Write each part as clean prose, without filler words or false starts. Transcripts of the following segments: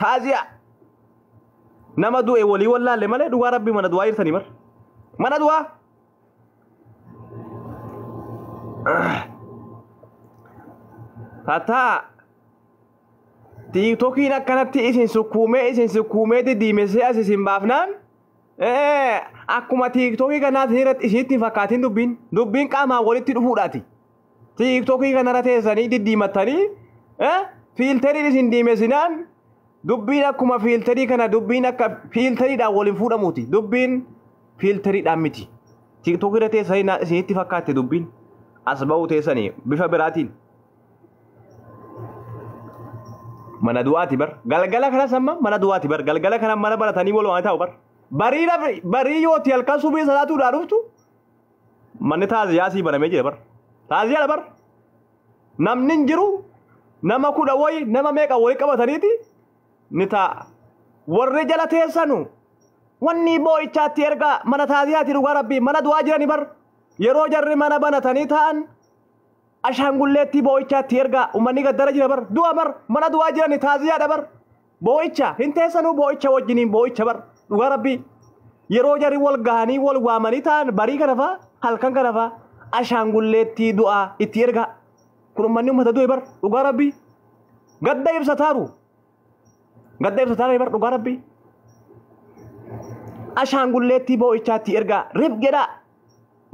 Taaziyaa. Nama du'e walii wallaalle malee dhugaa rabbii mana du'aa jirtanii bar. Mana du'aa. Tataa tiiktokiin akkanatti isin sukkuumee didiimessee as isin baafnaan akkuma tiiktokii kanaa irratti isinitti hin fakkaatin dubbiin dubbiin qaamaan walitti dhufuudhaati. Tiiktokii kanarra teessanii diddiimattanii fiilteriin isin diimessinaan dubbiin akkuma fiilterii kana dubbiin akka fiilteriidhaan waliin fuudhamuuti. Dubbiin fiilteriidhaan miti. Tiiktokii irra teessanii isinitti fakkaatte dubbiin as ba'uu teessanii bifa biraatiin. Mana du'aati bar. Galgala kanas amma mana du'aati bar. Galgala kana mana baratanii wal waan ta'u bar. Barii barii yooti halkan subii salaatuudhaa dhuftu manni taaziyaa sii banamee jira bar. Taaziyaadha bar. Namni hin jiru nama 10 wayi nama meeqa walii qabataniiti ni taa'a. Warri jala teessanu wanni boo'ichaatti ergaa mana taaziyaati dhugaa rabbii mana du'aa jirani bar. Yeroo jarri mana banatanii taa'an ashaangulleetti boo'ichaatti ergaa uummanni gaddara jira bar du'a bar mana du'aa jirani taaziyaadha bar boo'icha hin teessanuu boo'icha wajjiniin boo'icha bar dhugaa rabbii yeroo jarri wal gahanii wal waamanii ta'an barii kana faa halkan kana faa ashaangulleetti du'aa itti ergaa kun uummanni uummata du'e bar dhugaa rabbii gadda ibsataaru bar dhugaa rabbii ashaangulleetti boo'ichaatti ergaa rib jedhaa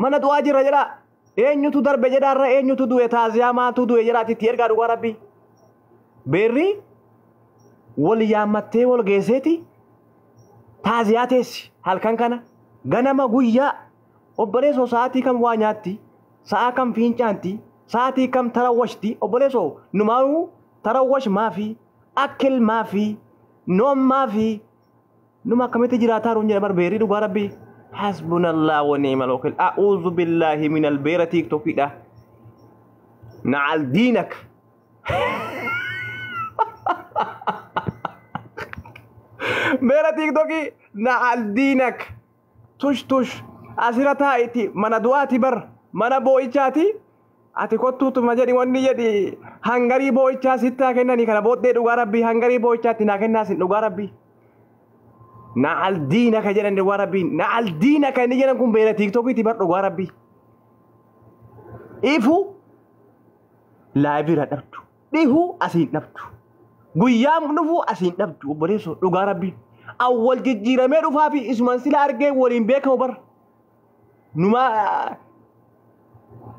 mana du'aa jira jedhaa eenyutu darbe jedhaarra eenyutu du'e taaziyaa maaltu du'e jedhaati itti ergaa dhugaa rabbii. Beerri wal yaammattee wal geesseeti taaziyaa teessi halkan kana ganama guyyaa obboleessoo sa'aatii kam waa nyaatti sa'a kam fiincaanti sa'aatii kam tarawwashti obboleessoo numaa'uu tarawwash maafi akil maafi noom maafi numa akkamitti jiraataa ruun jedha bar beerri dhugaa rabbii. Hasbunallah wa ni'mal wakil. A'udhu billahi minal beera tiiktokiidha. Na'al diinak. Beera tiiktokii na'al diinak. Tush tush. Asirra taa'iti mana du'aati bar mana boo'ichaati. Ati kottuutuma jedhi wanni jedhi hangarii boo'ichaa sitti haa kennanii kana booddee dhugaa rabbii hangarii boo'ichaatti naa kennaa sin dhugaa rabbii. Na'al diinaka jedhan dhugaa rabbii. Na'al diinaka inni jedhan kun beera tiiktokiiti bar dhugaa rabbii. Ifu laayibira dhabdu. Dhihu asiin dhabdu. Guyyaan dhufu asiin dhabdu obboleessoo dhugaa rabbii. Awwal jijjiiramee dhufaa fi isuman sila argee waliin beekamu bar. Numa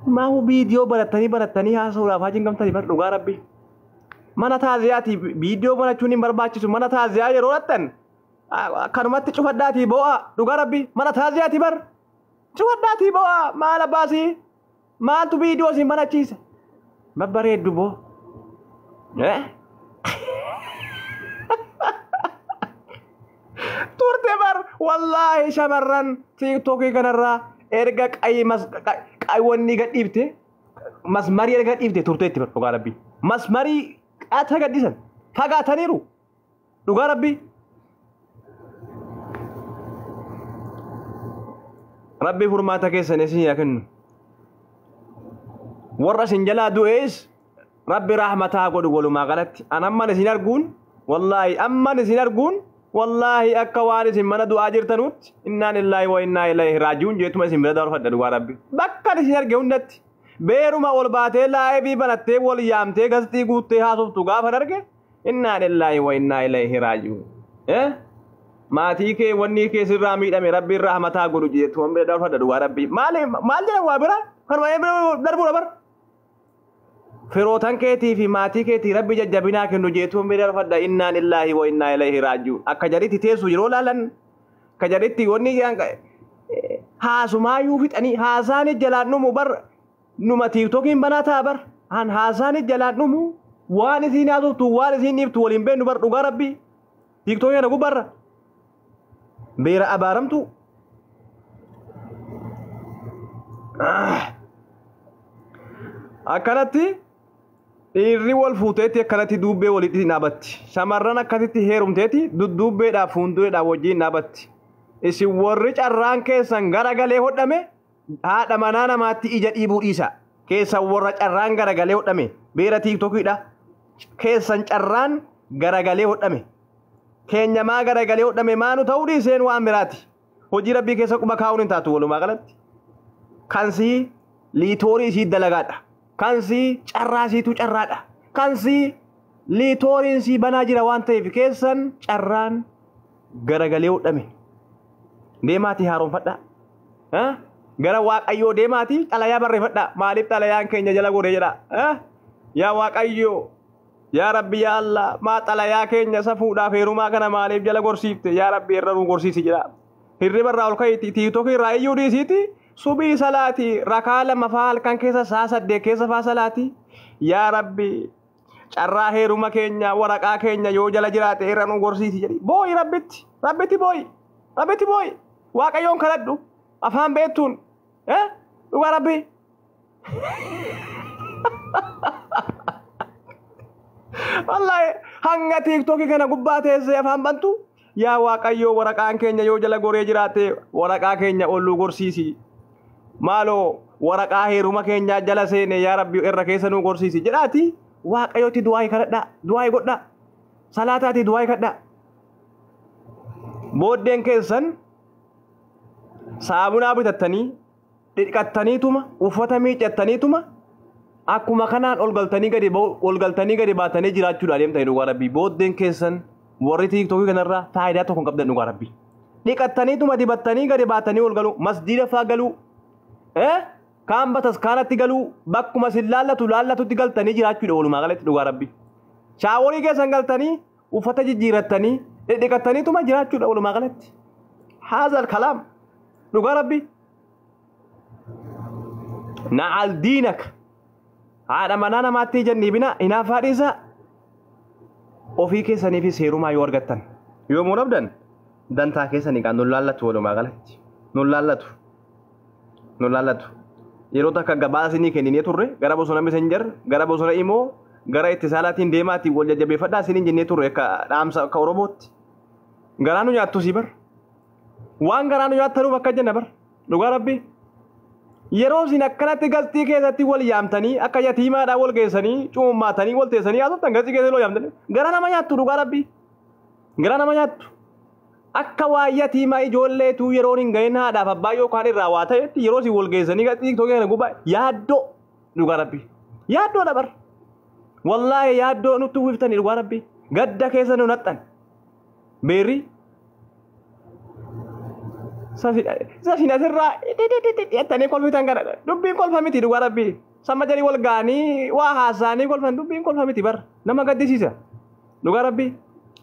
maahu viidiyoo baratanii haasa'uudhaaf hajiin gamtanii bar dhugaa rabbii. Mana taaziyaati viidiyoo barachuun hin barbaachisu. Mana taaziyaa yeroo dhattan akkanumatti cufadhaatii boo'a dhugaa rabbii mana taaziyaati bar cufadhaatii boo'a maal abbaasii maaltu viidiyoo isin banachiise babbareeddu boo turte bar wallaahi shamarran tiiktokii kanarraa erga qaywanni gadhiifte masmarii erga gadhiifte turteetti bar dhugaa rabbii masmarii qaata gadhiisan fagaataniiru dhugaa rabbii. Rabbi furmaata keessan isin haa kennu. Warra isin jalaa du'ees Rabbi rahmataa godhu walumaa galatti. An amman isin arguun wallaahi amman isin arguun wallaahi akka waan isin mana du'aa jirtanutti innaa lillaahi wa innaa ilayhi raaji'uun jeetuma isin bira darfadha dhugaa Rabbi. Bakka isin arge hundatti beeruma ol baatee laayibii banattee wal yaamtee gasxii guuttee haasoftu gaafan arge innaa lillaahi wa innaa ilayhi raaji'uun. Maatii kee wanni kee sirraa miidhame rabbiin rahmataa godhu jettu waan bira darfadha dhugaa rabbii. Maal maal jedhan waa bira kanuma bira darbuudha bar. Firootan keetii fi maatii keetii rabbi jajjabinaa kennu jettu waan bira darfadha innaa lillaahi wa innaa ilayhi raaji'uun. Akka jaritti teessu yeroo laalan akka jaritti wanni haasumaayyuu fixanii haasaan jalaan dhumu bar numa tiiktokiin banaa ta'a bar. Han haasaan jalaan dhumu waan isiin haasoftu waan isiin dhiiftu waliin beennu bar dhugaa rabbii. Tiiktokii kana gubbarra. Beera abaaramtu. Akkanatti dhiirri wal fuuteetti akkanatti duubbee walitti dhaabatti. Shamarran akkasitti heerumteeti dudduubbeedhaaf fuuldureedhaaf wajjin dhaabatti. Isin warri carraan keessan garagalee hodhame haadha manaa namaatti ija dhiibuu dhiisa. Keessan warra carraan garagalee hodhame beera tiiktokiidha. Keessan carraan garagalee hodhame. Keenya maa garagalee hodhame maanu ta'uu dhiiseen waan biraati. Hojii rabbii keessa quba kaa'uun hin taatu walumaa galatti. Kansii liitoorii isii dalagaadha. Kansii carraa isiitu carraadha. Kansii liitooriin sii banaa jira waan ta'eef keessan carraan garagalee hodhame. Deemaatii haaromfadhaa. Gara Waaqayyoo deemaatii xalayaa barreeffadhaa. Maaliif xalayaan keenya jala godhee jedha? Yaa Waaqayyoo, yaa Rabbi, yaa Allah, maa xalayaa keenya safuudhaaf heerumaa kana maaliif jala gorsiifte? Yaa Rabbi, irra nu gorsiisi jedha. Hirriba irraa ol ka'iiti, tiitokii irraa iyyuu dhiisiiti, subii salaati, rakaa 2 faa halkan keessa sa'a 8 keessa faa salaati. Yaa Rabbi, carraa heeruma keenya waraqaa keenya yoo jala jiraate irra nu gorsiisi jedhi. Boo'i Rabbitti, Rabbitti boo'i, Rabbitti boo'i. Waaqayyoon kadhadhu, afaan beektuun. Dhugaa Rabbi. Wallaahi hanga tiiktokii kana gubbaa teessee afaan bantu yaa Waaqayyoo waraqaan keenya yoo jala goree jiraate waraqaa keenya ol nu gorsiisi. Maaloo waraqaa heeruma keenyaa jala seene yaa Rabbi irra keessa nu gorsiisi jedhaati Waaqayyootti du'aa kadhadhaa, du'aa godhaa, salaataati du'aa kadhaa. Booddeen keessan saabunaa bitattanii dhiqattaniituma uffata miiccattaniituma akkuma kanaan ol galtanii gadi ol galtanii gadi baatanii jiraachuudha adeemtanii dhugaa Rabbii. Booddeen keessan warri tiiktokii kanarraa faayidaa tokko hin qabdan dhugaa Rabbii. Dhiqattaniituma dibattanii gadi baatanii ol galuu, masjiida faa galuu, kaan bataskaanatti galuu, bakkuma isin laallatu laallatutti galtanii jiraachuudha walumaa galatti dhugaa Rabbii. Shaaworii keessan galtanii uffata jijjiirattanii dhiqattaniituma jiraachuudha walumaa galatti. Haazal kalaam dhugaa Rabbii. Na'al diinaka haadha manaa namaatti jennii bina hinaaffaa dhiisaa ofii keessaniifis heerumaa yoo argattan yoo muu dhabdan dantaa keessanii kan nun laallatu walumaa galatti nun laallatu nun laallatu. Yeroo takka gabaa isinii kenninee turre gara bosona messenger gara bosona imoo gara itti saalaatiin deemaatiin wal jajjabeeffadhaa isiniin jennee turre akka dhaamsa akka Oromootti. Garaa nu nyaattu sii bar. Waan garaa nu nyaattanuuf akka jenna bar. Dhugaa Rabbii. Yeroo isin akkanatti galtii keessatti wal yaamtanii akka yatiimaadhaa wal geessanii cuummaatanii wal teessanii haasoftan galtii keessatti wal yaamtanii garaa nama nyaattu dhugaa Rabbii. Garaa nama nyaattu. Akka waa yatiimaa ijoolleetu yeroon hin gahin haadhaaf abbaa yookaan irraa waa ta'etti yeroo isin wal geessanii galtii tokko kana gubbaa yaaddoo dhugaa Rabbii. Yaaddoo dabar. Wallaahi yaaddoo nutti uwwiftanii dhugaa Rabbii. Gadda keessa nu naxxan. Beerri. Safina asirraa jettanii kolfitan kana dubbiin kolfa miti dhugaa Rabbii. Sama jedhii wal ga'anii waa haasa'anii kolfan dubbiin kolfa miti bar nama gaddisiisa dhugaa Rabbii.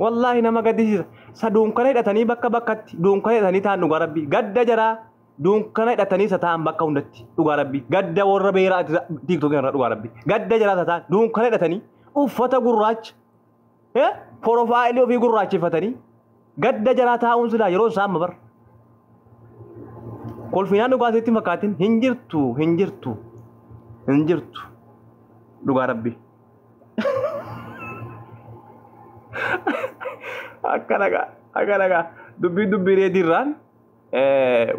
Wallaahi nama gaddisiisa. Sa dunkana hidhatanii bakka bakkatti dunkana hidhatanii ta'an dhugaa Rabbii. Gadda jaraa dunkana hidhatanii isa ta'an bakka hundatti dhugaa Rabbii. Gadda warra beeraa tiiktokii irraa dhugaa Rabbii. Gadda jaraa isa ta'an dunkana hidhatanii uffata gurraacha porofaayilii ofii gurraachifatanii gadda jaraa taa'uun silaa yeroo isaan bar. Kolfinaan dhugaa sitti fakkaatin hin jirtu hin jirtu hin jirtu dhugaa Rabbii. Akka nagaa akka nagaa dubbii dubbii reediirraan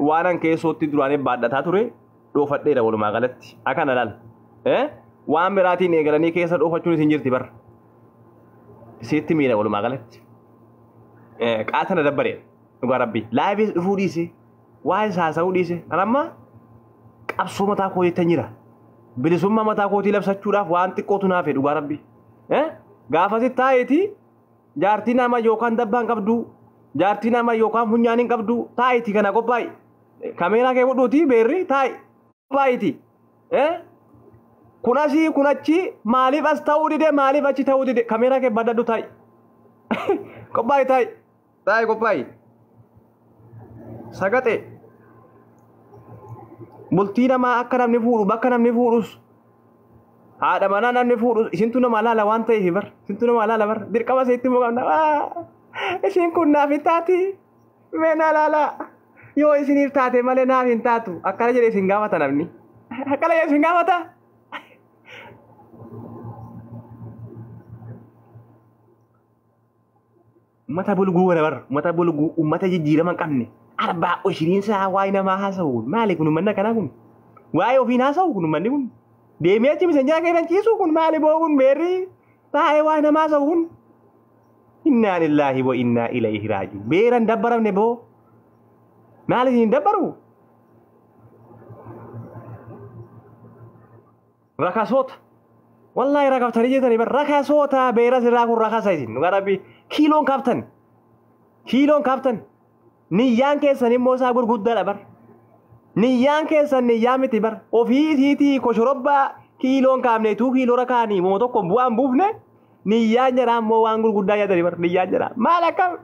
waan an keessootti duraanii baadhataa ture dhoofadheera walumaa galatti akkana laal waan biraatiin eegalanii keessa dhoofachuun isin jirti bar sitti miidha walumaa galatti qaatana dabbaree dhugaa Rabbii laayivis dhufuu dhiise waa isa haasa'uu dhiise kan amma qabsoo mataa koo jettan jira bilisummaa mataa kootii labsachuudhaaf waan xiqqootu naafe dhugaa Rabbii gaafasi taa'eeti jaartii nama yookaan dabbaan qabdu jaartii nama yookaan funyaan hin qabdu taa'iti kana qophaa'i kameeraa kee fudhuuti beerri taa'i qophaa'iti kun asii kun achi maaliif as ta'uu dide maaliif achi ta'uu dide kameeraa kee badadhu taa'i qophaa'i taa'i taa'i qophaa'i sagaxe bultii namaa akka namni fuudhu bakka namni fuudhus haadha manaa namni fuudhu isintu nama laala waan ta'eef bar isintu nama laala bar dirqama isitti immoo qabna isin kun naaf hin taati mee na laala yoo isiniif taate malee naaf hin taatu akkana jedhee isin gaafata namni akkana jedhee isin gaafata. Uummata bulguu kana bar uummata bulguu uummata jijjiirama hin qabne arbaa oshiriinsa waa'ee namaa haasa'u maali kun uummanni akkanaa kun waa'ee ofiin haasa'u kun uummanni kun. Deemee achi miseenjaa keessa ciisu kun maali boo kun beerri taa'ee waa namaa haasa'u kun. Innaa lillaahi wa innaa ilayhi raaji'uun. Beeran dabbaramne boo. Maal isin dabbaru? Rakasoota. Wallaahi rakaftanii jetanii bar rakasoota beera sirraa kun rakasa isin. Dhugaa rabbi kiiloon kaaftan. Kiiloon kaaftan. Niyyaan keessan immoo isaa gurguddaadha bar. Niyyaan keessan niyyaa miti bar. Ofii isiitii koshorobbaa kiiloon kaafneetuu kiiloo rakaanii moo tokko bu'aan buufne niyyaan jedhaa immoo waan gurguddaa yaadanii bar niyyaan jedhaa. Maal akkam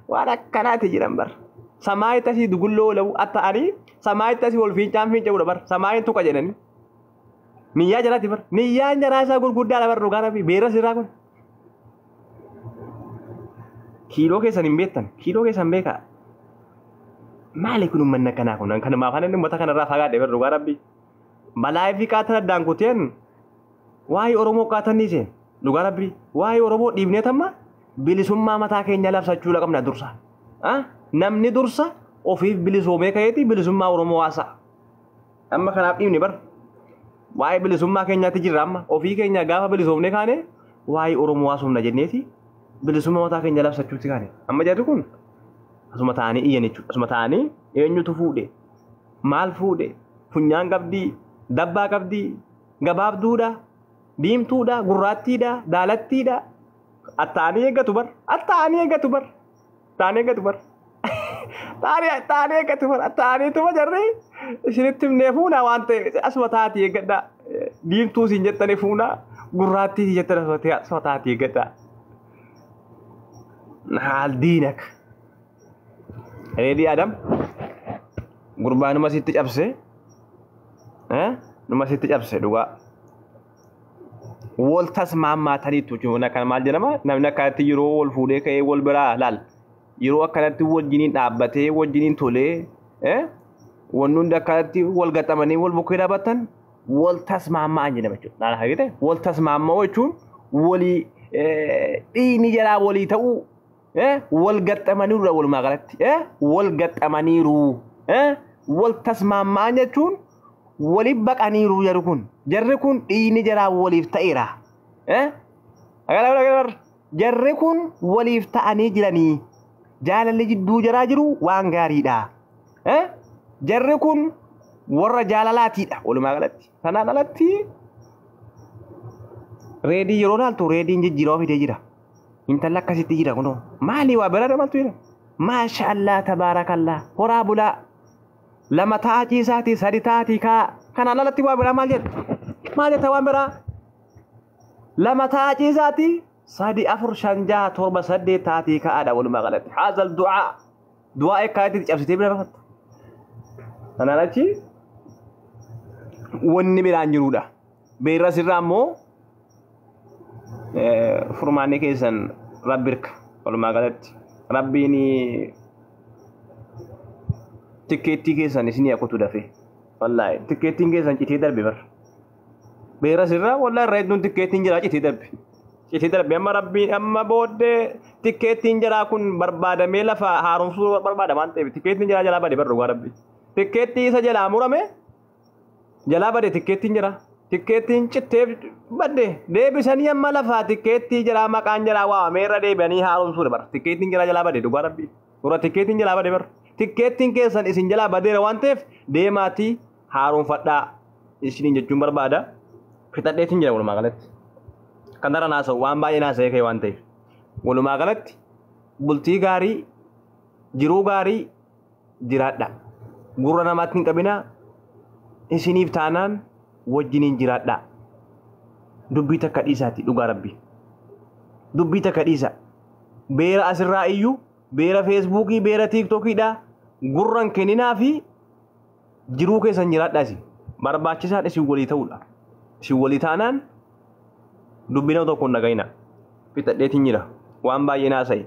waan akkanaati jiran bar. Samaayitti asii dugulloo lawu atta'anii samaayitti asii wal fiincaan fiinca'uudha bar. Samaayin tuqa jedhanii. Niyyaa jalaati bar. Niyyaan jaraa isaa gurguddaadha bar dhugaa rabbi beera sirraa kun. Kiiloo keessan hin beektan. Kiiloo keessan beekaa. Maali kun uummanni akkanaa kun? Kanumaaf ani uummata kanarraa fagaadhe bar dhugaa rabbi. Balaa fi qaatan addaan kuteen waa'ee Oromoo qaatan ni seen. Dhugaa rabbi waa'ee Oromoo dhiibnee tamma bilisummaa mataa keenya labsachuu qabna dursa. Namni dursa ofiif bilisoomee ka'eeti bilisummaa Oromoo haasa'a. Amma kanaaf dhiibne bar. Waa'ee bilisummaa keenyaatti jirra amma ofii keenya gaafa bilisoomne kaane waa'ee Oromoo haasofna jenneeti bilisummaa mataa keenya labsachuutti kaane. Amma jarri kun asuma ta'anii iyyan jechuudha. Asuma ta'anii eenyutu fuudhe? Maal fuudhe? Funyaan qabdii? Dabbaa qabdii? Gabaabduudha? Diimtuudha? Gurraattiidha? Daalattiidha? Attaanii eeggatu bar. Attaanii eeggatu bar. Taanii eeggatu bar. Taanii eeggatu bar. Attaaniituma jarri isinitti himnee fuuna waan ta'eef asuma taatii eeggadhaa. Diimtuu siin jettanii fuuna gurraattii siin jettanii asuma taatii eeggadhaa. Haal diinak. Reedii Adam gurbaa numa sitti cabse. Numa sitti cabse dhugaa. Wal tasmaammaataniitu jechuudha. Kan maal jedhama namni akkanatti yeroo wal fuudhee ka'ee wal biraa laal. Yeroo akkanatti wajjiniin dhaabbatee wajjiniin tolee wanni hundi akkanatti wal gaxamanii wal bukkee dhaabbatan wal tasmaammaan jedhama jechuudha. Laal hagite wal tasmaammaa jechuun walii dhiigni jalaa walii ta'uu wal gaxamaniiru walumaa galatti wal gaxamaniiru wal tasmaammaan jechuun wali baqaniiru jarri kun dhiigni jalaa waliif ta'eera. Jarri kun waliif ta'anii jiranii jaalalli jidduu jaraa jiru waan gaariidha. Jarri kun warra jaalalaatiidha walumaa galatti. Kanaan alatti reedii yeroo laaltu reediin jijjiirama fidee jira. Intalli akkasitti jira kunoo. Maali waa bira dabaltu jira. Maasha Allah tabaarakallah horaa bulaa. Lama ta'a ciisaatii sadi taatii kaa. Kanaan alatti waa biraa maal jetta? Maal jetta waan biraa? Lama ta'a ciisaatii 3 4 5 6 7 8 taatii kaa'aadha walumaa galatti. Haazal du'aa. Du'aa akkaatti cabsitee bira rafatta. Kanaan achi wanni biraan jirudha. Beerra sirraa immoo furmaanni keessan rabbirka walumaa galatti. Rabbiin tikkeettii keessan isinii hakutu dafee. Wallaahi tikkeettiin keessan citee darbe bara. Beerra sirraa wallaahi irra hedduun tikkeettiin jiraa citee darbe. Citee darbe amma rabbiin amma booddee tikkeettiin jiraa kun barbaadamee lafa haaromsuu barbaada waan ta'eef tikkeettiin jiraa jalaa bade bara dhugaa rabbi. Tikkeettii isa jalaa murame jalaa bade tikkeettiin jira. Tikkeettiin cittee badde deebisanii amma lafaa tikkeettii jalaa maqaan jalaa waamamee irra deebi'anii haaromsuudha bara. Tikkeettiin jalaa jalaa bade dhugaa rabbi. Dura tikkeettiin jalaa bade bara. Tikkeettiin keessan isin jalaa badeera waan ta'eef deemaatii haaromfadhaa isiniin jechuun barbaada. Fixadheetiin jira walumaa galatti. Kanarra naasa'u waan baay'ee naasa'ee ka'e waan ta'eef. Walumaa galatti bultii gaarii jiruu gaarii jiraadha. Gurra namaatti hin qabinaa isiniif taanaan wajjiniin jiraadha. Dubbii takka dhiisaati dhugaa rabbi. Dubbii takka dhiisa. Beera asirraa iyyuu beera feesbuukii beera tiiktookiidha gurran kenninaa fi jiruu keessan jiraadha isin. Barbaachisaan isin walii ta'uudha. Isin walii taanaan dubbii nama tokko hin dhaga'ina. Fixadheetiin jira. Waan baay'ee naasa'e.